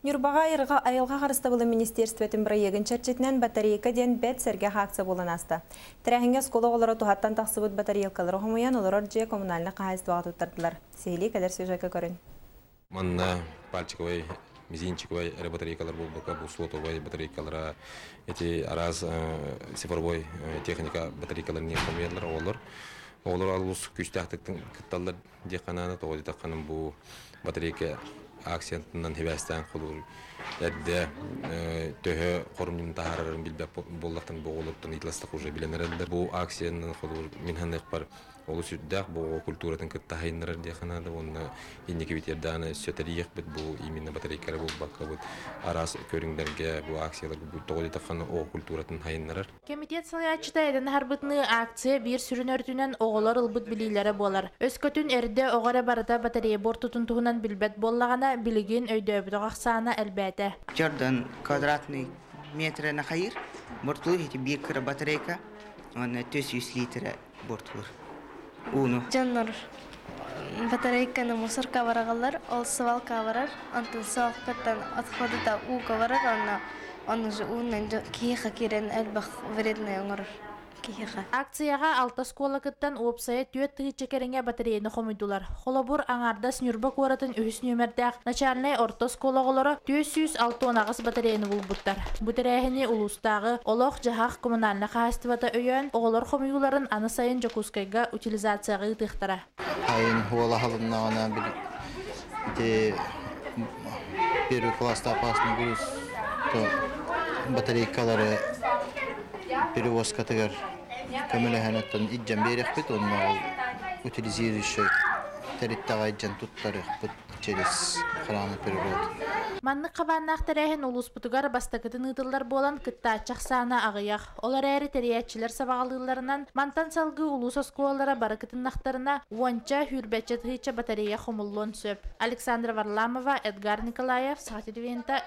Ньурбаҕа айылҕа харыстабылын министиэристибэтин бырайыагын чэрчитинэн «Батарейка» диэн бэрт сэргэх акция буолан ааста. Тэрээһиҥҥэ оскуола оҕолоро туһаттан тахсыбыт батарейкалары хомуйан олорор дьиэ коммунальнай хаһаайыстыбаҕа туттардылар. Сиһилии кэлэр сюжекка көрүн. Манна пальчиковай, мизинчиковай эрэ батарейкалар буолбакка, бу сотовай батарейкалара, эти араас цифровой техника батарейкаларын хомуйаллар оҕолор. Оҕолор алус күүстээхтик кытталлар диэххэ наада, тоҕо диэтэххинэ бу батарейка акциятынан сибээстээн холуур эрдэ төһө хорумньун таһаарарын билбэт буоллахтан бу оҕолортон ыйыталастах уже билэн эрэллэр. Бу акциянан холуур мин саныахпар олус үрдээх бу оҕо культуратын кытта хайыннарар диэххэ наада уонна инники битиэрдэҕинэ өссө тэрийиэхпит бу именно батарейка эрэ буолбакка бут араас көрүҥнэргэ бу акцияларга бу тоҕо диэтэххинэ оҕо культуратын хайыннарар. Кэмитиэт салайааччыта этэн аһарбытыныы, акция биир сүрүн өрүтүнэн оҕолор ылбыт билиилэрэ буолар. Өскөтүн эрдэ оҕо эрэ барыта батарея буортутун туһунан билбэт буоллаҕына, билигин өйдөөбөтөх ахсаана элбээтэ. Чордон квадратный метры хайыр, бортулуур ити биир кыра батарейка, уонна 400 литра бортулуур ууну. Дьоннор батарейканы мусорка бараҕаллар, ол свалка барар, онтон свалкаттан отходыта ууга барар, онно он уже уунан киһиэхэ киирэн элбэх вредный оҥорор киһиэхэ. Акцияҕа алта оскуола кыттан уопсайа 4 тыһыынча кэриҥэ батареяны хомуйдулар. Холобур, аҥаардас Ньурба куоратын үһүс нүөмэрдээх начальнай орто оскуола оҕолоро 468 батареяны булбуттар. Бу тэрээһини улуустааҕы олох-дьаһах коммунальнай хаһаайыстыбата өйөөн, оҕолор хомуйууларын аны сайын Дьокуускайга утилизацияҕа ыытыахтара. Айын хуола халыннаҕына ити первый класста опасный груз то батарейкалары перевозкатыгар көмөлөһөн оттон илдьэн биэриэхпит уонна ол утилизирующай тэрилтэҕэ илдьэн туттарыахпыт через охрана природы. Маннык хабааннаах тэрээһин улууспутугар бастакытын ыытыллар буолан, кыттааччы ахсаана аҕыйах. Ол эрээри тэрийээччилэр сабаҕалыылларынан, мантан салгыы улуус оскуолалара бары кытыннахтарына, уонча, сүүрбэччэ тыһыынча батарея хомуллуон сөп. Александра Варламова, Эдгар Николаев, Саха телевидениета.